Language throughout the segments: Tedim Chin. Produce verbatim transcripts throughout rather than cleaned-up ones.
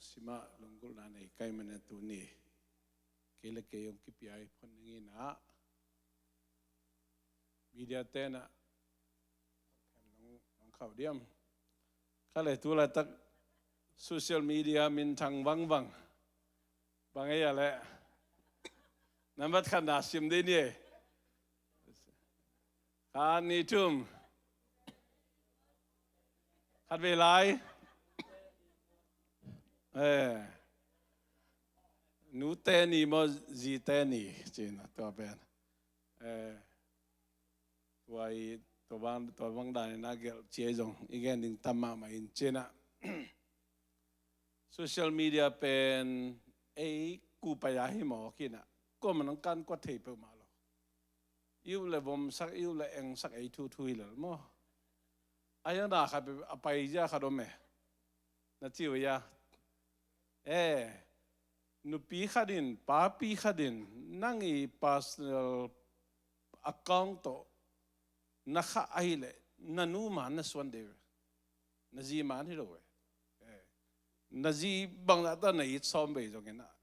simah lunggulhna nei ka hih manin tuni kei le kei hong kipia i phot ning in ah, media te in ah nong, nong khauh diam? Kha le tu laitak social media minthang vangvang. Bang ei a leh nambat khatna sim dih ni ei. Khat, nih, thum. Khat vei lai. Eh. Nute ni maw, zite ni ci-in ah tua pen, eh, tua i, tua bang, tua bang dan in ah gelh ci ei zong i gen ding tam mahmah in ci-in ah. Social media pen ei kupai a hi mawk in ah, kuamah nong kan kuat thei peuhmah lo. I uh le vomsak, i uh le engsak ei thuthu hi lel maw. A hiang na khat a paizia khat om e. Na ci uh hia? Eh, nupi khat in, papi khat in nang i personal account tawh na khah ahih leh na nu man na suan deuh ve. Na zi man hi lo ve. Eh, na zi bang zah ta na it sawm vei zong in ah,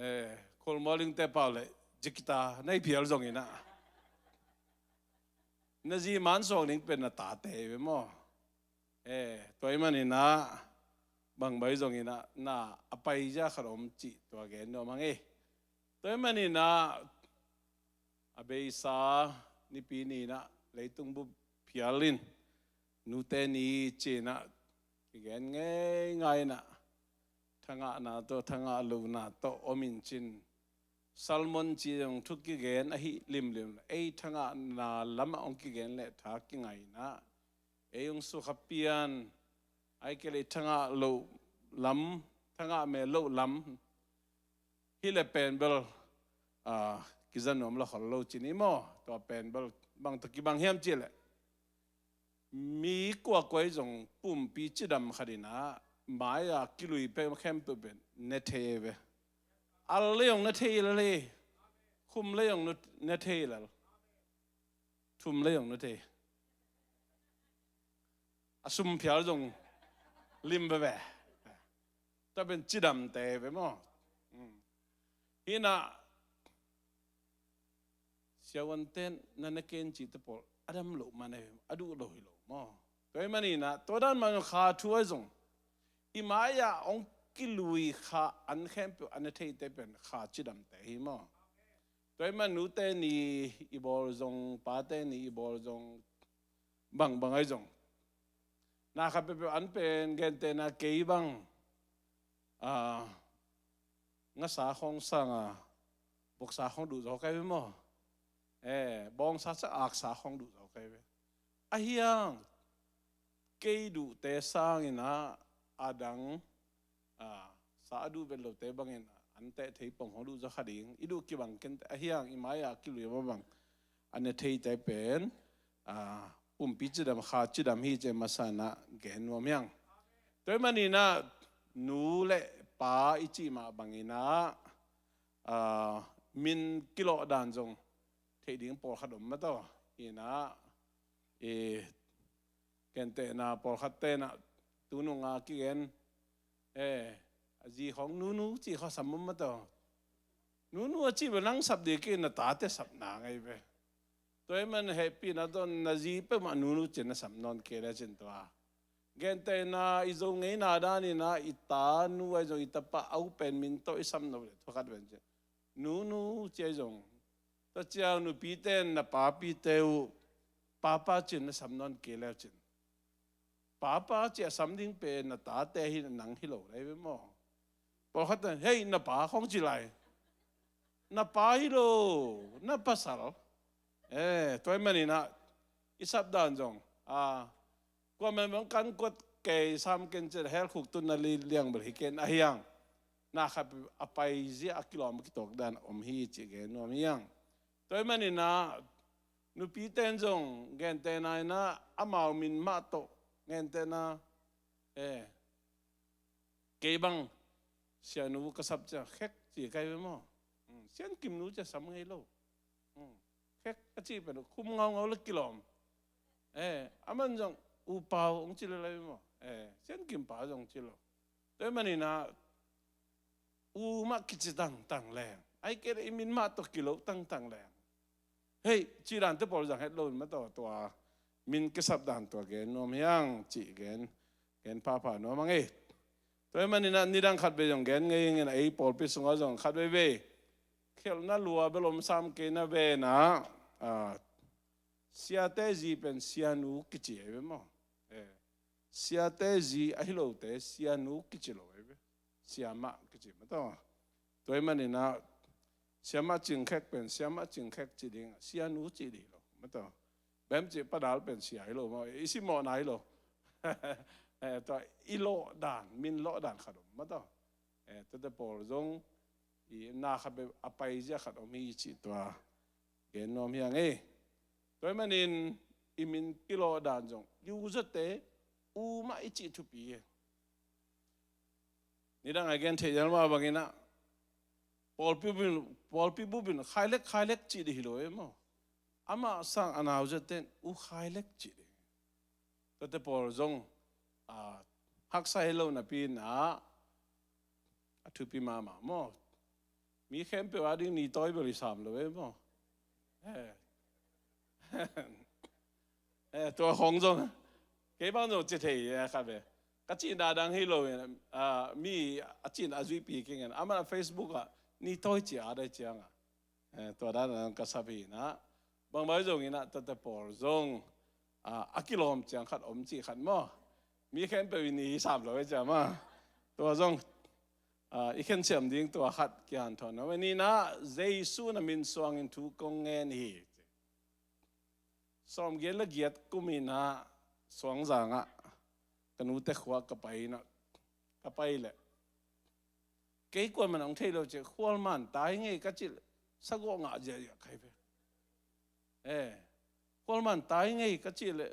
eh, Kholmualingte pau le zikita na hi phial zong in ah, na zi man suak ding pen na tate hi ve maw. Eh, tua ahih manin ah bang bai zong in ah na a paizia khat om cih tua gen nuam hang e. Tua ahih manin ah a beisa Nipi ni in ah leitung bup phial in, nute ni ci-in ah kigen ngeingai in ah, thangahna tawh thangah lohna tawh om in cin, sermon ci zong thu kigen ahi limlim, ei thangahna lamah hong kigen leh tha kingai in ah, ei hong sukha pian, ahih kei leh thangah loh lam, thangah mel loh lam hi leh pen bel, ah, kiza nuam lo khol lo ci ni maw. Tua pen bel bang tawh kibang hiam cih leh, mi kuakua i zong pumpi cidam khat in ah mai-ah kilui peuh khempeuh pen ne thei ve. Al le zong ne thei lel hi. Khum le zong ne thei lel. Thum le zong ne thei. A sum phial zong lim veve. Tua pen cidamte ve maw. Hmm. Hi in ah siavuante in na ne kei in cihte pawl a dam loh man e, a duh lo hi lo maw. Tua ahih manin ah tua dan mah kha thu ahi zong, i mai-ah hong kilui kha an khempeuh a ne theite pen kha cidamte hi maw. Tua ahih man nute ni i bawl zong, pate ni i bawl zong, bangbang ahi zong, na khat peuhpeuh an pen gentehna kei bang, ah, ngasa khawng sang a, boksa khawng duh zaw ka hi ve maw. Eh, bawngsa sang aksa khawng duh zaw ka hi ve. A hiang kei duhte sangin ah a dang, ah, sa a duh vet lote bangin an teh thei pong khawng duh zaw kha ding, i duh kibang kei in teh. A hiang i mai-ah kilui a bang a ne theite pen, ah, pumpi cidam, kha cidam hi ci-a masa in ah gen nuam hi hang. Tua ahih manin ah nu le pa i cih mah bangin ah, ah, min kilawh dan zong theih ding pawlkhat om mah tawh. Hi in ah, eh, gentehna pawlkhatte in ah tunung a kigen, eh, a zi khawng nunu cih khawng sam om mah tawh. Nunu a cih bel nang sap ding kei, na tate sapna ngei ve. Tua ahih man hehpihna tawh na zi peuhmah nunu ci-in na sam nawn kei le cin tua. Gentehna i Zo ngeina danin ah i ta nu ahi zong i tapa a u pen min tawh i sam nop le thukhat ven ci. Nunu ci ahi zong. Tua ciang nupite in na papite uh papa ci-in na sam nawn kei le cin. Papa ci-a sam ding pen na tate hi, nang hi lo lai ve maw. Pawlkhat in, "Hei, na pa," khawng ci lai. Na pa hi lo, na pasal. Eh, tua ahih manin ah i sap dan zong, ah, kuamah in bang kan kuat kei sam kei in ci-a hell khuk tunna li liang bel hi kei in, a hiang na khat a paizia a kilawm a kituak dan om hi cih gen nuam hi hang. Tua ahih manin ah nupite in zong gentehna in ah amau min mah tawh, gentehna, eh, kei bang sianu ka sap ciang khek ci ka hi ve maw. Hmm, Siankimnu ci-a sam ngei lo. Hmm, khek a cih pen khum ngaungau le kilawm. Eh, aman zong U Pau hong ci le lai ve maw. Eh, Siankim pa zong ci lo. Tua ahih manin ah, u mah kici tangtang leng, ahih kei leh i min mah tawh kilo tangtang leng, hei, cih dante pawl zang het lo in maw, tua, tua min kisap dan tua gen nuam hi hang cih gen, gen phapha nuam hang ei. Tua ahih manin ah nidang khat vei zong gen ngei ing in, ei pawlpi sungah zong khat veivei khelhna lua bel om sam kei na ve in ah, ah, siate zi pen sianu kici ahi ve maw. Eh, siate zi ahi lote sianu kici lo ahi ve. Siamah kici maw, tua. Tua ahih manin ah siamah Cing Khek pen siamah Cing Khek ci ding, sianu ci ding hi lo maw, tua. Bem cih Pa Dal pen sia hi lo maw, i simmawhna hi lo. Eh, tua, i lawh dan, min lawh dan khat om maw, tua. Eh, tuate pawl zong i na khat bek a paizia khat om hi cih tua gen nuam hi hang ei. Tua ahih manin i min kilawh dan zong i u zawte u mah i cih thupi hi. Nidang a i gen theih dan mah bangin ah, pawlpi bup in, pawlpi bup in Khai Lek, Khai Lek cih ding hi lo ei maw. Amah sang a nau zawte in U Khai Lek cih ding. Tuate pawl zong, ah, haksa hi lo napi in ah, a thupi mahmah maw. Mi khempeuh a ding Ni Tawi bel i sam lo ei maw. Eh. Eh, tua khong zong kei bang zong ci thei, eh, khat ve. Ka cihna dang hi lo in, ah, mi a cihna a zuihpi kei ing in, amah Facebook ah Ni Tawi ci a dai ciang ah, eh, tua dan a ka sap hi in ah. Bangbang zong in ah, tuate pawl zong, ah, a kilawm ciang khat om cih khat maw. Mi khempeuh in i sam lo ei ciang maw. Tua zong, ah, i khen siam ding tua khat kihanthawn nuam ing in ah, Jesu na min suangin thu kong ngen hi. Sawmgiat le giat kum in ah Suangzang ah ka nute khua ka pai in ah, ka pai leh, kei kuaman hong thei lo ci, khualman tai ngei ka cih leh sagawh ngah ziahziah ka hi ve. Eh, khualman tai ngei ka cih leh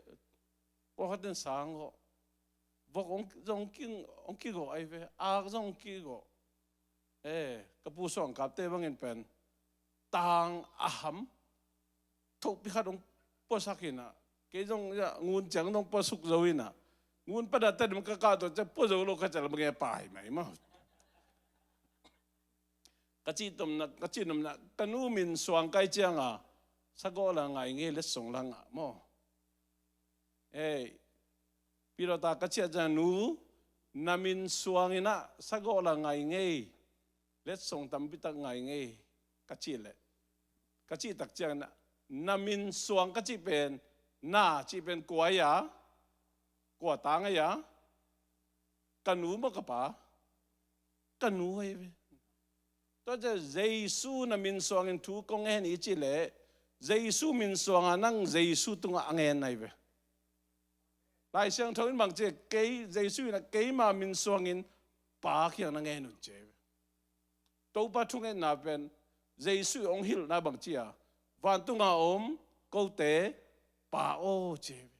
pawlkhat in sang gawh, vok hong, zong ki, hong kigawh ahi ve, ak zong hong kigawh. Eh, ka pu Suangkapte bangin pen tang a ham thohpi khat hong puasak in ah, kei zong, ya, ngun ciang dong puasuk zo in ah, ngun padat tadem ka kah tua ciang pua zo lo ka cih leh bang e, pai mai maw. Ka cih tomna, ka cih nopna, ka nu min suang ka hih ciang a, sagawh la ngah ing ei, letsong la ngah maw. Ei, pilawta ka ciah ciang, nu, na min suang in ah sagawh la ngah ing ei, letsong tampi tak ngah ing ei, ka cih leh, ka cih tak ciang in ah, na min suang ka cih pen, na cih pen kua hi a, kua tang hi a, ka nu maw ka pa, ka nu ahi ve. Tua ciang Jesu na min suangin thu kong ngen hi cih leh, Jesu min suang a nang Jesu tungah a ngen ahi ve. Lai Siangtho in bang ci, kei, Jesu in ah keima min suangin Pa kiang na ngen un ci ahi ve. Topa thungetna pen Jesu in hong hilhna bang ci a, vantung a om kote Pa aw ci ahi ve.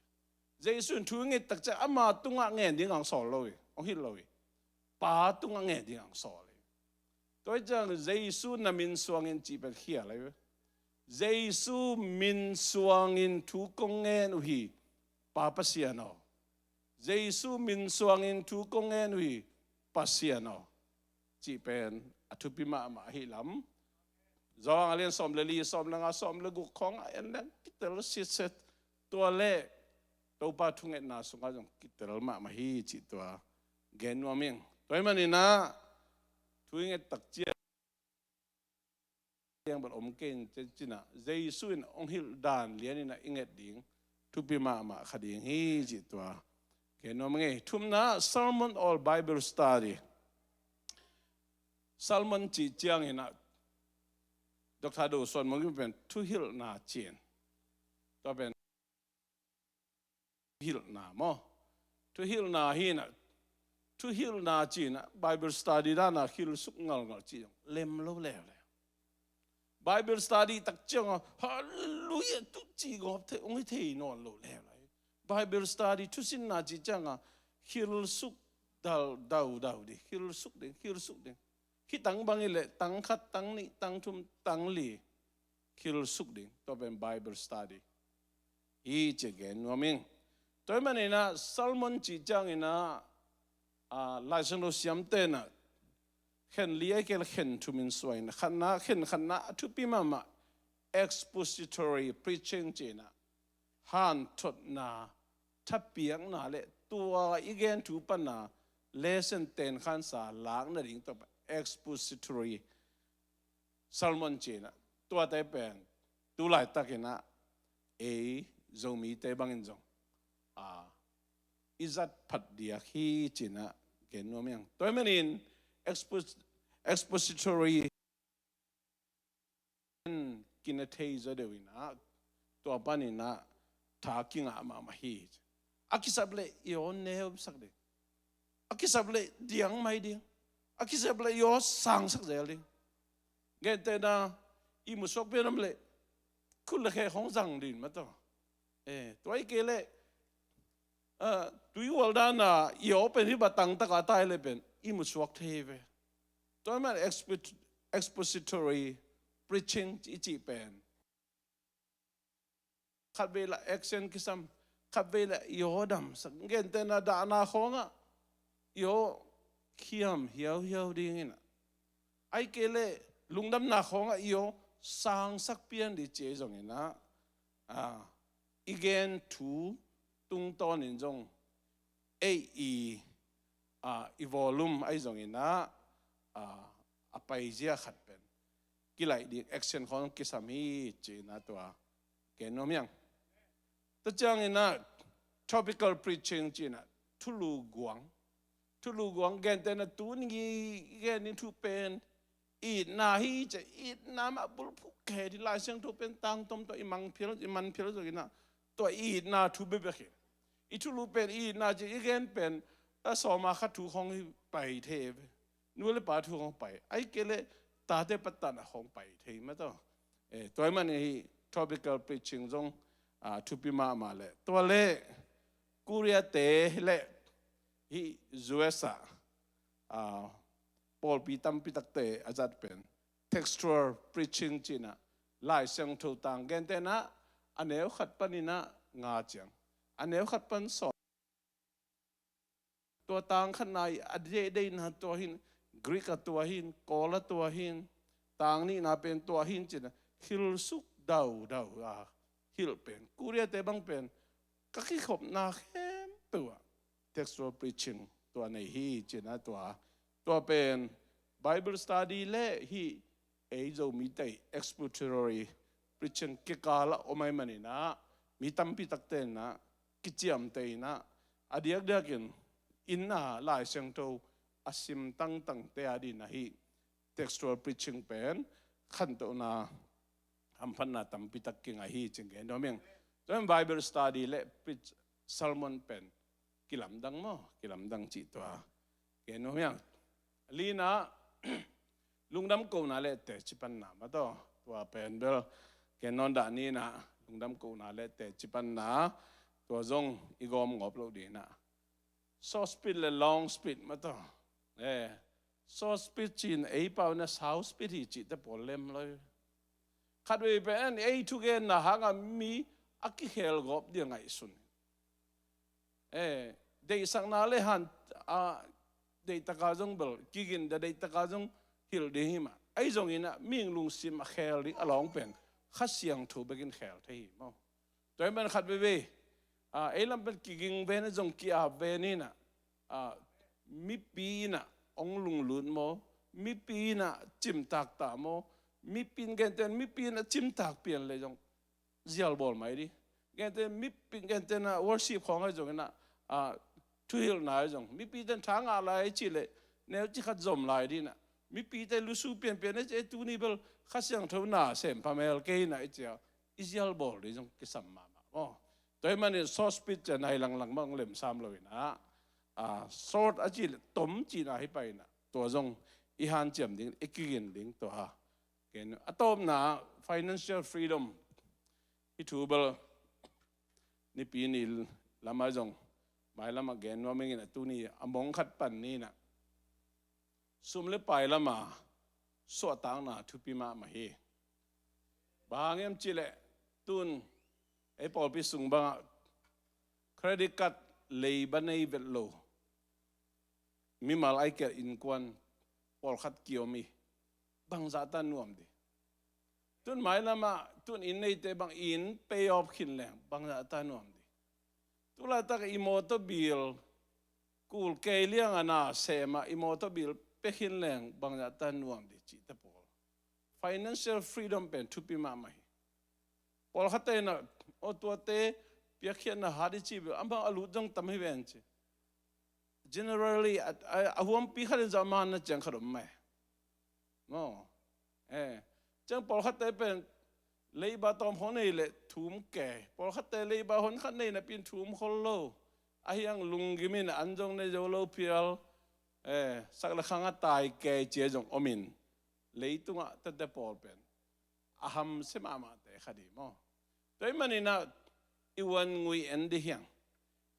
Jesu in thu nget tak ciang ama tungah ngen ding hong sawl lo hi, hong hilh lo hi. Pa tungah ngen ding hong sawl hi. Tua hi ciang Jesu na min suangin cih pen khial ahi ve. Jesu min suangin thu kong ngen uh hi, Pa Pasian aw. Jesu min suangin thu kong ngen uh hi, Pasian aw, cih pen a thupi mahmah ahih lam. Johan a lian sawm le li, sawm le nga, sawm le guk khawng a en leng kitel sitset. Tua leh Topa thungetna sungah zong kitel mahmah hi cih tua gen nuam ing. Tua ahih manin ah thu i nget tak ciang, bel om kei in ci-in ah, Jesu in hong hilh dan lian in ah i nget ding thupi mahmah kha ding hi cih tua gen nuam ing ei. Thumna, sermon or Bible study. Sermon cih ciangin ah, Doctor Do Suan Mung in pen thuhilhna ci-in, tua pen thuhilhna maw, thuhilhna hi in ah, thuhilhna ci-in ah Bible study dan a khilsuk ngalngal cih zong lem lo leuleu. Bible study tak ciang a, hallelujah, tu ci gawp thei, hong hi thei nawn lo leuleu. Bible study, thusinna cih ciang a khilsuk dal, daudau ding, khilsuk ding, khilsuk ding. Khitang bang hi leh tang khat, tang nih, tang thum, tang li khilsuk ding, tua pen Bible study hi cih gen nuam ing. Tua ahih manin ah sermon cih ciangin ah, Laisiangtho siamte in ah khen li a kei le khen thum in suah in ah, khatna, khen khatna a thupi mahmah expository preaching ci in ah, hanthotna, thapiakna le tua i gen thu pana lesson ten khansa lakna ding tawh expository sermon ci in ah, tuate pen tu laitak in ah ei Zomite bangin zong a i zat phat diak hi ci in ah gen nuam hi ing. Tua ahih manin expos-, expository kina thei zaw deuh in ah, tua panin ah tha kingah mahmah hi. A kisap leh i aw neusak ding, a kisap leh diang mai ding, a kisap leh i aw sangsak zel ding. Gentehna ihmu suak pian om leh khut le khe hong zang ding mah tawh. Eh, tua ahih kei leh, ah, tui ual dan a i aw pen hih bang tangtak a tai leh pen ihmu suak thei ve. Tua ahih manin expo-, expository preaching i cih pen khatvei lah action kisam, khatvei lah i aw damsak, gentehna dahna khawngah i aw khiam hiauhiau ding in ah, ahih kei leh lungdamna khawngah i aw sangsak pian ding ci ahi zongin ah, ah, i gen thu tungtawnin zong ei i, ah, i volume ahi zongin ah, ah, a paizia khat pen kilaih ding action khawng kisam hi ci in ah tua gen nuam hi ing. Tua ciangin ah topical preaching ci in ah thulu guang, thulu guang, gentehna tuni gen ding thu pen itna hi ci, itna mah bulphuh kei ding, Laisiangtho pen tangtom tawh i mang phial, i man phial zongin ah tua itna thu bekbek hi. I thulu pen itna ci, i gen pen a sawma khat thu khawng hi pai thei ve. Nu le pa thu khawng pai, ahih kei leh tate patana khawng pai thei mah tawh. Eh, tua ahih manin hih topical preaching zong, ah, thupi mahmah leh, tua leh Korea te leh hih U S ah, ah, pawlpi tampi takte a zat pen textual preaching ci in ah, Laisiangtho tang, gentehna a neu khat panin ah nga ciang, a neu khat pan sawm, tua tang khatna i a deihdeihna tua hi in, Greek ah tua hi in, Kawl ah tua hi in, tang nihna pen tua hi in ci in ah hilh suk daudau a hilh pen, Korea te bang pen ka kikhopna khempeuh ah textual preaching tua nei hi ci in ah tua, tua pen Bible study leh hih ei Zomite expository preaching kikal ah om ahih manin ah mi tampi takte in ah kiciamteh in ah, a diakdiakin inn ah Laisiangtho a sim tangtangte a dingin ah hih textual preaching pen khantohna, hamphatna tampi tak kinga hi ci-in gen nuam ing. Tua in Bible study leh preach, sermon pen kilamdang maw, kilamdang cih tua gen nuam ing. Lina, lungdam kohna leh teci panna mah tawh, tua pen bel gen nawn dah ni in ah, lungdam kohna leh teci panna, tua zong i gawm ngawp loh dingin ah short speech leh long speech mah tawh. Eh, short speech ci-in ei pau in ah sau speech hi cihte pawl lem lo hi. Khatvei pen ei thugenna hangah mi a kikhel gawp ding a ngaihsun. Eh, deihsakna leh han, ah, deihtak a zong bel kigin, deihtak a zong hilh ding hi mah. Ahi zongin ah mihing lungsim a khel ding a lawng pen Kha Siangtho bekin khel thei hi maw. Tua ahih manin khat veivei, ah, ei lam pen kiging ven, zong ki-ap ven in ah, ah, mipi in ah hong lunglut maw, mipi in ah cimtak ta maw, mipi in, gentehna mipi in ah cimtak pian leh zong zial bawl mai ding. Gentehna mipi, gentehna worship khawng ahi zongin ah, ah, thuhilhna ahi zong, mipite in tha ngah lai cih leh neuci khat zom lai ding in ah, mipite lusu pianpian, eh, tuni bel Kha Siangtho na sem phamel kei in ah i ci a, i zial bawl ding zong kisam mahmah maw. Tua ahih manin short speech ci-a nai langlang mah hong lemsam lo in ah, ah, short a cih leh tom cihna hi pah in ah, tua zong i hanciam ding, i kigin ding tua. Ken a tawpna financial freedom, hih thu bel Nipi ni lamah zong mailamah gen nuam ing in ah, tuni a mong khat pan ni in ah, sum leh pai lamah suahtakna thupi mahmah hi. Bang hang hiam cih leh tun ei pawlpi sung bangah credit card leiba nei vet lo, mimal ai kei innkuan pawlkhat kiom hi. Bangzah ta nuam ding. Tun mailamah tun inn neite bang inn pay off khin leng bangzah ta nuam ding. Tulaitak i mawtaw bill kul kei liang a na sem a i mawtaw bill pia khin leng bangzah ta nuam ding cihte pawl. Financial freedom pen thupi mahmah hi. Pawlkhatte in a, aw tuate piakkhiatna hat i ci bel amah a lut zong tam hi ven ci. Generally a, a, a huampi khat in zah man na ciang khat om mai. Maw. Eh. Ciang pawlkhatte pen leiba tawm hong nei le thum kei. Pawlkhatte leiba hon khat nei napi in thum khol lo. Ahi hang lunggim in an zong nei zo lo phial. Eh, sak le khang a tai kei cia zong om in. Leitungah tete pawl pen a hamsia mahmahte khat hi maw. Tua ahih manin ah i uan ngui en ding hi hang.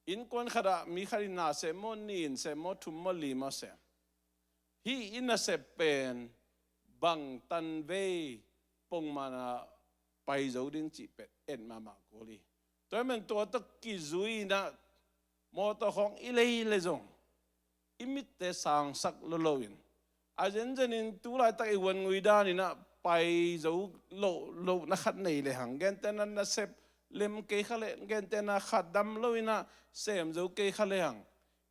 Innkuan khatah mi khat in na sem maw, nih in sem maw, thum maw, li maw sem. Hih i nasep pen bang tanvei pongmawkna pai zo ding cih pen et mahmah kul hi. Tua ahih manin tua tawh kizui in ah mawtaw khawng i lei le zong i mitte sangsak lo lo in, a zenzen in tulaitak i uan ngui dan in ah pai zo lo, lohna khat nei le hang, gentehna nasep lem kei kha le, gentehna khat dam lo in ah sem zo kei kha le hang,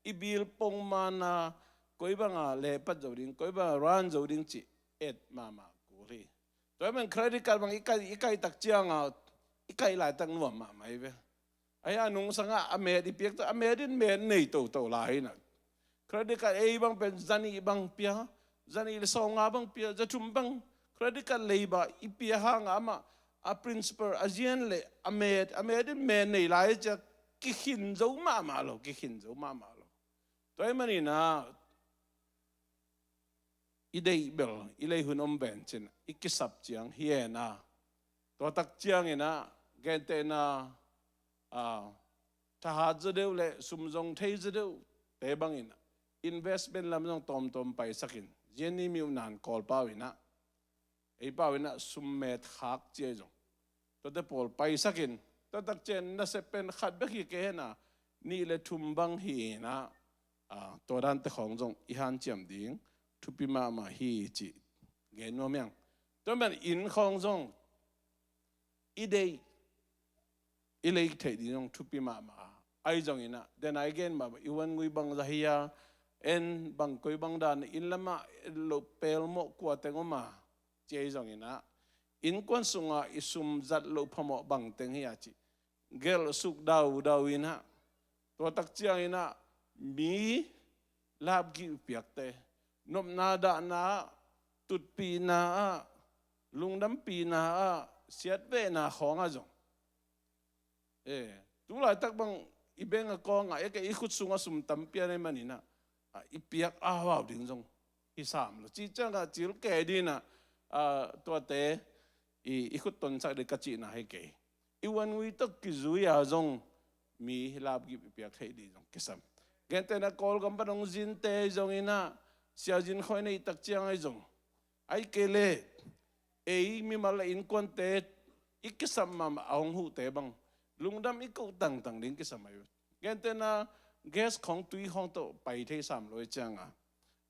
i bill pongmawkna koi banga lepat zo ding, koi banga run zo ding cih et mahmah kul hi. Tua ahih manin credit card bang i kai, i kai tak ciang a, i kai laitak nuam mahmah hi ve. Ahi a nungsang ah a met i piak tawh, a met in met nei toto lai hi na. Credit card ei bang pen zanih bang pia, zanih le sawmnga bang pia, zathum bang. Credit card leiba i pia hang a amah a principal a zian le a met, a met in met nei lai hi cia kikhin zo mahmah lo, kikhin zo mahmah lo. Tua ahih manin ah i deih bel i lei hun om ven cin i kisap ciang hi en a. Tua tak ciangin ah gentehna, ah, thahat zaw deuh le sum zong thei zaw deuh te bangin ah investment lam zong tawmtawm paisak in, zian ni miuh nan Kawl pau in ah, ei pau in ah sum met khak cia zong tuate pawl paisak in, tua tak ciang nasep pen khat bek hi kei hen a, nih le thum bang hi in ah, ah, tua dante khawng zong i hanciam ding thupi mahmah hi cih gen nuam hi hang. Tua ahih manin inn khawng zong i deih i lei theih ding zong thupi mahmah a. Ahi zongin ah, den a i gen mah bang, i uan ngui bangzah hi a, en bang koi bang dan, inn lamah lo pelmawh kua teng om a, ci ahi zongin ah, innkuan sungah i sum zat loh phamawh bang teng hi a cih gelh suk daudau in ah, tua tak ciangin ah mi lapgih piakte, nopna dahna ah, tutpihna ah, lungdampihna ah, siatvehna khawng ah zong, eh, tulaitak bang i bank account ah, i khut sungah sum tampi a nei manin ah, ah, i piak a hau ding zong hi sam lo. Cih ciangah cil kei ding in ah, ah, tuate i, i khut tonsak ding ka cihna hi kei. I uan ngui tawh kizui a zong mi lapgih i piak theih ding zong kisam. Gentehna Kawlgam pan hong zinte zongin ah, siazin khoi neih tak ciang ahi zong, ahih kei leh ei mimal le innkuante i kisam mahmah a hong huhte bang lungdam i koh tangtang ding kisam ahi. Gentehna gas khawng, tui khawng tawh pai thei sam lo hi ciang a,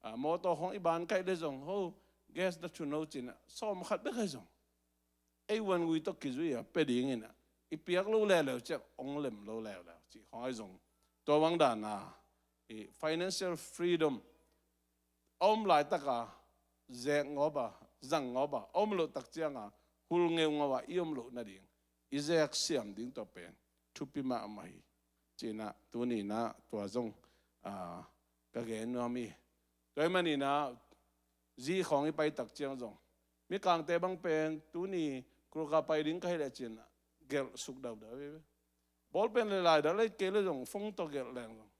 ah, mawtaw khawng i ban kaih le zong, ho, gas na thun ho cin ah, sawm khat bek ahi zong ei uan ngui tawh kizui a pia ding in ah, i piak lo leuleu ciang hong lem lo leuleu cih khawng ahi zong, tua bang dan a i financial freedom a om laitak a zek ngawp a, zang ngawp a, a om loh tak ciang a hul ngeungau a i om loh nading i zek siam ding tua pen thupi mahmah hi. Ci in ah tuni in ah tua zong, ah, ka gen nuam hi. Tua ahih manin ah zi khawng i pai tak ciang zong, Mikangte bang pen tuni Kruka pai ding ka hih leh ci in ah gelh suk daudau hi ve. Ball pen le lai dal, ahih kei leh zong phone tawh gelh leng zong,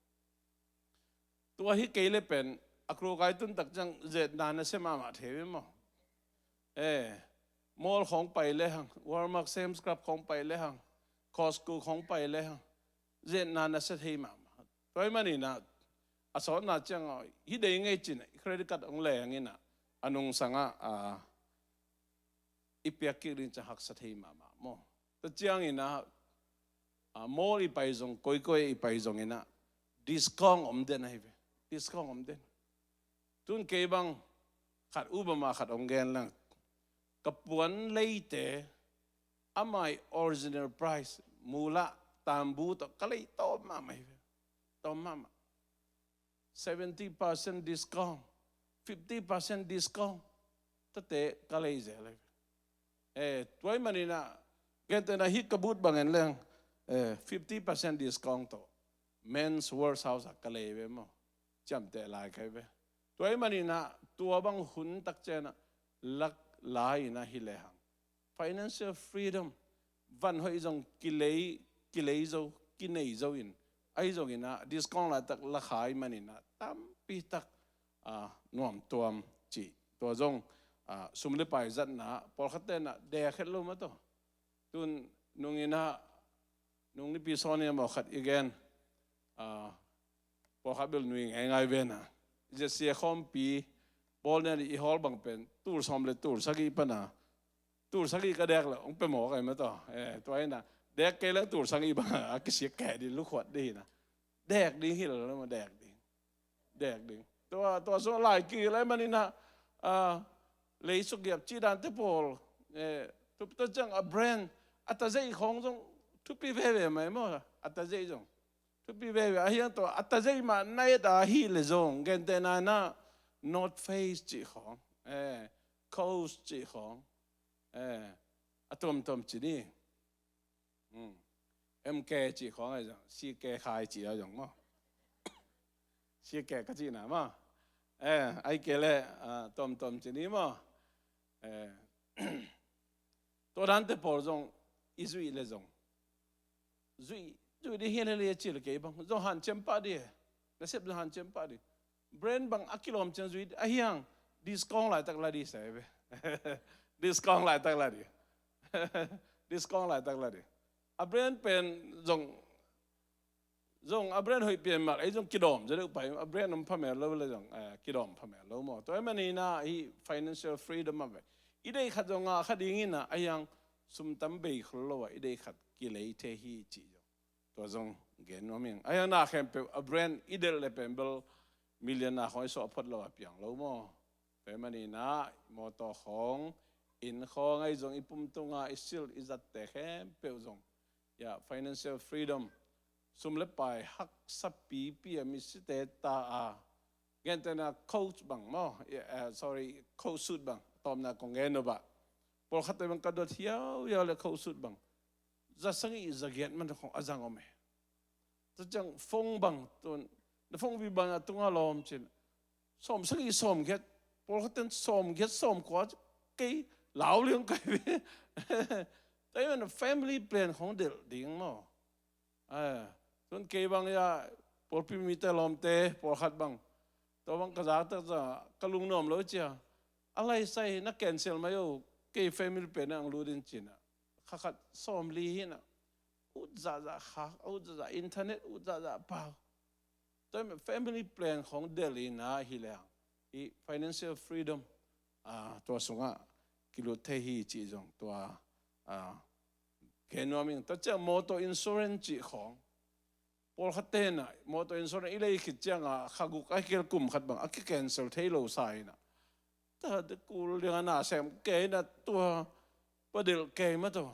tua hi kei leh pen a Kruka i tun tak ciang zetna nasia mahmah thei ve maw. Eh, mall khawng pai le hang, Walmart, Sam's Club khawng pai le hang, Costco khawng pai le hang, zetna nasia thei mahmah. Tua ahih manin ah a sawtna ciang a, hih dei ngei ci in ah i credit card hong leng in ah, a nungsang ah, ah, i piak kik ding ciang haksa thei mahmah maw. Tua ciangin ah, ah, mall i pai zong, koikoi i pai zongin ah discount om den ahi ve. Discount om den. Tun kei bang khat, Obama khat hong gen lang. Ka puan leite, amah original price, mula, tambu tawh ka lei tawm mahmah hi ve. Tawm mahmah. Seventy percent discount, fifty percent discount. Tate ka lei zel hi ve. Eh, tua ahih manin ah, gentehna hih ka boot bang en leng, eh, fifty percent discount tawh Men's Wearhouse ah ka lei ve maw. Ciamteh lai ka hi ve. Tua ahih manin ah, tua bang hun tak ciang ah, lak lai in ah hi lehang, financial freedom, van hoih zong kilei, kilei zo, kinei zo in, ahi zongin ah, discount laitak la kha ahih manin ah, tampi tak, ah, nuamtuam cih. Tua zong, ah, sum le pai zatna, pawlkhat ten ah, dek het lo mah tawh. Tun nung in ah, nung nipi sawn in ah maw khat i gen, ah, pawlkhat bel nui ngeingai ve na. Zia khawmpi, bawl nen i hawl bang pen, tul sawm le tul sagih pan a, tul sagih ka dek le, hong pia mawk ai mah tawh. Eh, tua in ah, dek kei leng tul sagih bang a, a kisiak keh ding, lukhuat ding hi na. Dek ding hi lo, dek ding. Dek ding. Tua, tua sung lai kik lai manin ah, ah, lei suk giap cih dante pawl, eh, tua, tua ciang a brand, a tazeih khawng zong thupi veve mai maw, a tazeih zong thupi veve. A hiang tua, a tazeih mah na et a hi le zong, gentehna in ah, North Face cih khawng, eh, Coach cih khawng, eh, a tuamtuam ci ni. Hmm. M K cih khawng ahi zong, C K khai cih ahi zong maw. C K ka cihna maw. Eh, ahi kei leh, ah, tuamtuam ci ni maw. Eh, tua dante pawl zong, i zuih le zong. Zuih, zuih ding hi le le ci le kei bang. Zong hanciam pah ding. Nasep zong hanciam pah ding. Brand bang a kilawm ciang zui a hiang, discount laitak la ding sa hi ve. Discount laitak la ding. Discount laitak la ding. A brand pen zong, zong a brand hoih pian mah, ei zong kidawm zaw deuh pai, a brand om phamel lo le zong, eh, kidawm phamel lo maw. Tua ahih manin ah hih financial freedom a ve. I deih khat zong ngah kha ding in ah, a hiang sum tam bei khol lo ah, i deih khat kilei thei hi cih zong. Tua zong gen nuam ing. A hiang na khempeuh a brand i delh le pen bel million na khawng i suah phot lo a piang lo maw. Tua ahih manin ah mawtaw khawng, inn khawng ahi zong i pum tunga i silh i zatte khempeuh zong. Ya, financial freedom. Sum le pai haksa pipi a misite ta a. Gentehna coat bang maw. Ya, eh, sorry, coat suit bang. Tawpna kong gen uh bah. Pawlkhatte bang ka dot hiauhiau le coat suit bang. Za sagih za giat man khawng a zang om e. Tua ciang phone bang tun, na phone pi bang a tunga lawm cin. Sawm sagih sawm giat, pawlkhat ten sawm giat sawm kua, kei lau liang kai ve. Tua ahih manin family plan khawng delh ding maw. Eh, tun kei bang ya, pawlpi mite lawmte, pawlkhat bang. Tua bang ka zak tak ciang, ka lungnuam lo cia. A laisai na cancel mai o, kei family plan ah hong lut in cin ah. Kha khat sawmli hi na. Ut zahzah khak, ut zahzah internet, ut zahzah pau. Tua ahih manin family plan khawng delh in ah hi lehang, hih financial freedom, ah, tua sungah kilut thei hi cih zong tua, ah, gen nuam ing. Tua ciang motor insurance cih khawng. Pawlkhat ten ah motor insurance i lei khit ciangah kha guk a kel kum khat bang a ki cancel thei lo sa in ah. Tate kul ding a na sem kei na tua padelh kei mah tawh.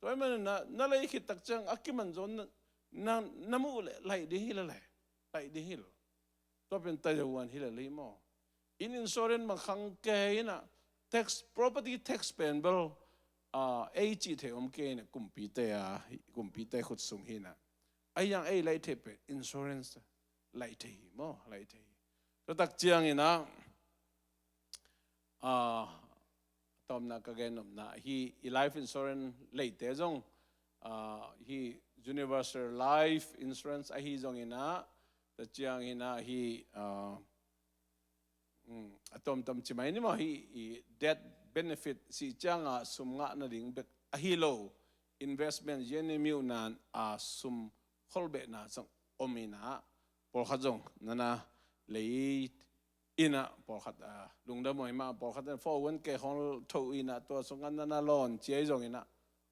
Tua ahih manin na, na lei khit tak ciang a kiman zaw na, na, na muh leh laih ding hi leh leh. Laih ding hi lo. Tua pen tayawan hi leh lei maw. Inn insurance bang khang kei na, tax, property tax pen bel, ah, ei cih thei om kei na, kumpite a, kumpite khut sung hi na. A hiang ei laih thei pen insurance laih thei hi maw, laih thei hi. Tua tak ciangin ah, ah, tawpna ka gen nopna hi, i life insurance leite zong, ah, hi universal life insurance ahi zongin ah, tua ciangin ah hi, ah, mm, a tawmtawm ci mai ni maw hi, i death benefit cih ciangah sum ngah nading bek ahi lo, investment yen i miuhnan a sum kholbehna zong om in ah, pawlkhat zong nana lei in ah, pawlkhat, ah, lungdam uh hi mah, pawlkhat in four oh one K khawng tho in ah, tua sungah nana lawn ci ahi zongin ah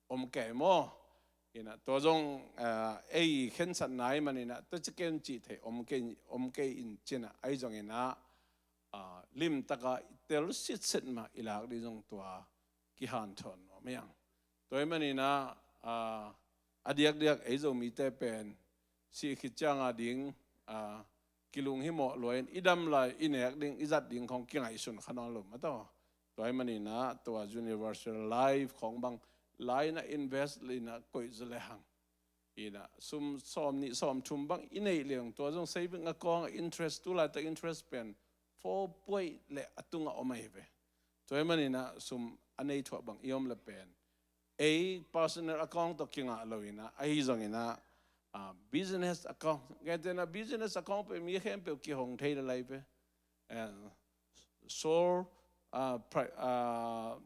om kei maw. In ah, tua zong, ah, ei khensatna ahih manin ah, tua ci kei un cih thei om kei, om kei in cin ah, ahi zongin ah, ah, limtaka i tel sitset mah i lak ding zong tua kihanthawn nuam hiang. Tua ahih maninah, ah, a diakdiak ei Zomite pen sih khit cianga ding, ah, kilunghimawh luain i dam lai i nek ding i zat ding khong kingaihsun kha nawn lo mah tawh. Tua ahih maninah tua universal life khong bang lai inah invest inah koih zaw lehang inah sum sawm nih sawm thum bang i neih leng tua zong saving account a interest, tu laitak interest pen four point le a tungah om ahi ve. Tua ahih maninah sum a nei thuah bang i om le pen ei personal account tawh kingah lo inah, ahi zong inah, ah, business account. Gentehna business account pen mi khempeuh kihong thei le lai ve. Eh, sole, ah, pri-, ah,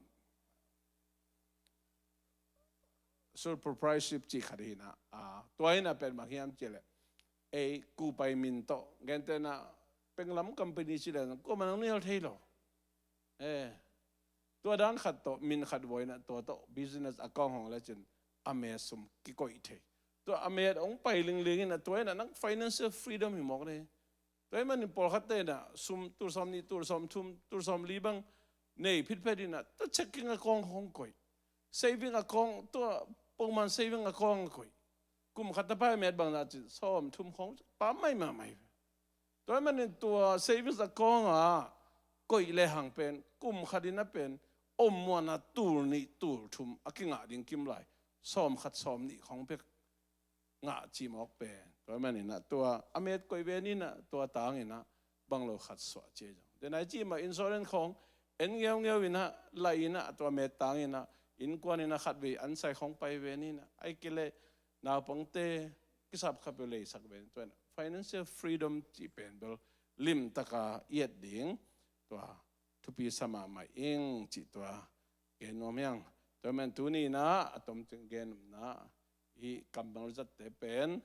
sole proprietorship cih khat hi inah, ah, tua inah pen bang hiam cih leh ei kupai min tawh, gentehna penglam company cih leh kuamah nang nial thei lo. Eh, tua dan khat tawh, min khat vua inah tua tawh business account hong lecin a met sum kikoih thei. Tua a met hong pai lingling inah tua inah nang financial freedom hi mawk le. Tua ahih manin pawlkhatte inah sum tul sawm nih, tul sawm thum, tul sawm li bang nei phitphet inah tua checking account hong koih. Saving account, tua pawlman saving account hong koih. Kum khat a pai met bang na cin sawm thum khong pam mai mahmah hi. Tua ahih manin tua savings account ah koih lehang pen kum khat inah pen om muanah tul nih tul thum a kingah ding kim lai sawm khat sawm nih khong pek ngah cih mawk pen. Tua ahih maninah tua a met koih ve ninah tua tang inah bang lo khat suah ci ei zong. Denai cih mah insurance khong en ngeungeu inah lai inah tua met tang inah innkuan inah khatvei ansai khong pai ve ninah. Ahih kei leh naupangte kisap khat peuh leisak ve ni. Tua inah financial freedom cih pen bel limtaka i et ding tua thupi sa mahmah ing cih tua gen nuam hiang. Tua ahih manin tuni inah a tomcik gen nopna hih kammal zatte pen,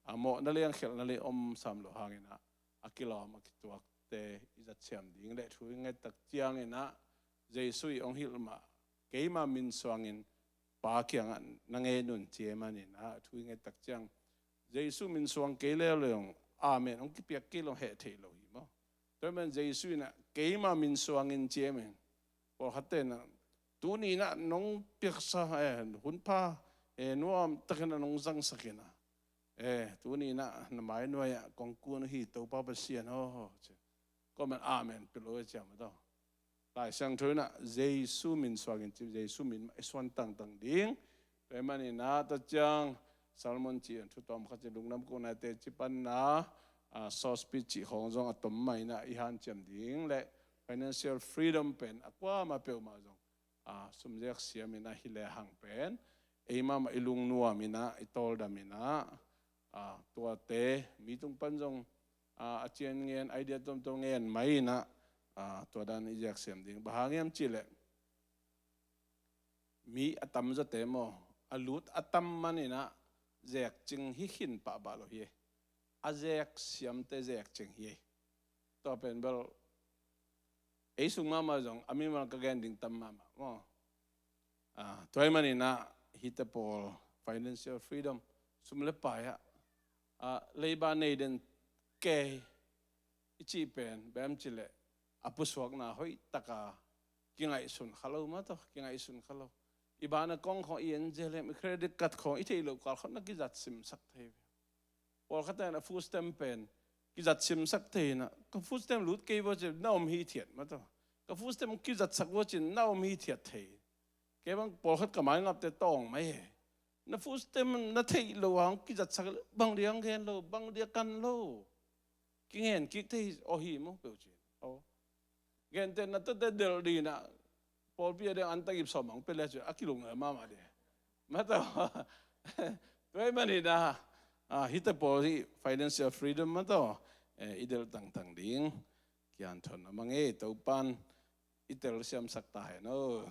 a, mawhna le a khialhna le om sam loh hang inah a kilawm a kituakte i zat siam ding le thu i ngettak ciang inah Jesu i hong hilh mah keima min suangin Pa kiangah na ngen un ci ahih manin ah thu i ngettak ciang Jesu min suang kei leuleu amen hong kipiak kei lo heh theih lo hi maw? Tua ahih manin Jesu inah keima min suangin ci ahih manin pawlkhatte inah tuni inah nong piaksa, eh, hunpha, eh, nuamtakin ah nong zangsak inah, eh, tuni inah na mainuai ah kong kun uh hi Topa Pasian aw ci. Kuaman amen pil lo e ciam a tawh. Lai Siangtho inah Jesu min suangin ci, Jesu min mah i suan tangtang ding. Tua ahih manin ah tua ciang Solomon ci an thu tawm khat ci, lungdam kohna, teci panna, ah, source pi cih khong zong a tom mah inah i hanciam ding le financial freedom pen a kuamah peuhmah zong, ah, sumzek siam inah hi lehang pen ei mahmah i lungnuam inah i tawldam inah, ah, tuate mi tung pan zong, ah, a cian ngen, idea tuamtuam ngen mai inah, ah, tua dan i zek siam ding. Bang hang hiam cih leh mi a tamzawte maw, a lut a tam man inah zek cing hi khin pahpah lo hi. A zek siamte zek cing hi. Tua pen bel ei sung mahmah zong a mimal ka gen ding tam mahmah maw? Ah, tua ahih manin ah hihte pawl financial freedom, sum le pai ah, ah, leiba nei den kei i cih pen bang hiam cih leh a pusuakna hoih taka kingaihsun kha lo mah tawh, kingaihsun kha lo. I bank account khong, i N Z L M, i credit card khong i theih loh kal khong na kizat simsak thei ve. Pawlkhat in a food stamp pen kizat simsak thei inah, ka food stamp lut kei vua cin na om hithiat mah tawh. Ka food stamp kizatsak vua cin na om hithiat thei. Kei bang pawlkhat ka maingapte tawng mai he. Na food stamp na theih loh hang kizatsak, bang dia hong gen lo, bang dia kan lo. Kingen kik thei aw hi maw peuh cin. Aw. Gentehna tuate delh ding inah pawlpi a ding an tagip sawm ang pia le cun a kilung mahmah ding. Mah tawh. Tua ahih manin ah, ah, hihte pawl hih financial freedom mah tawh, eh, i delh tangtang ding kihanthawn a mang e, Topan i telsiamsak ta hen aw.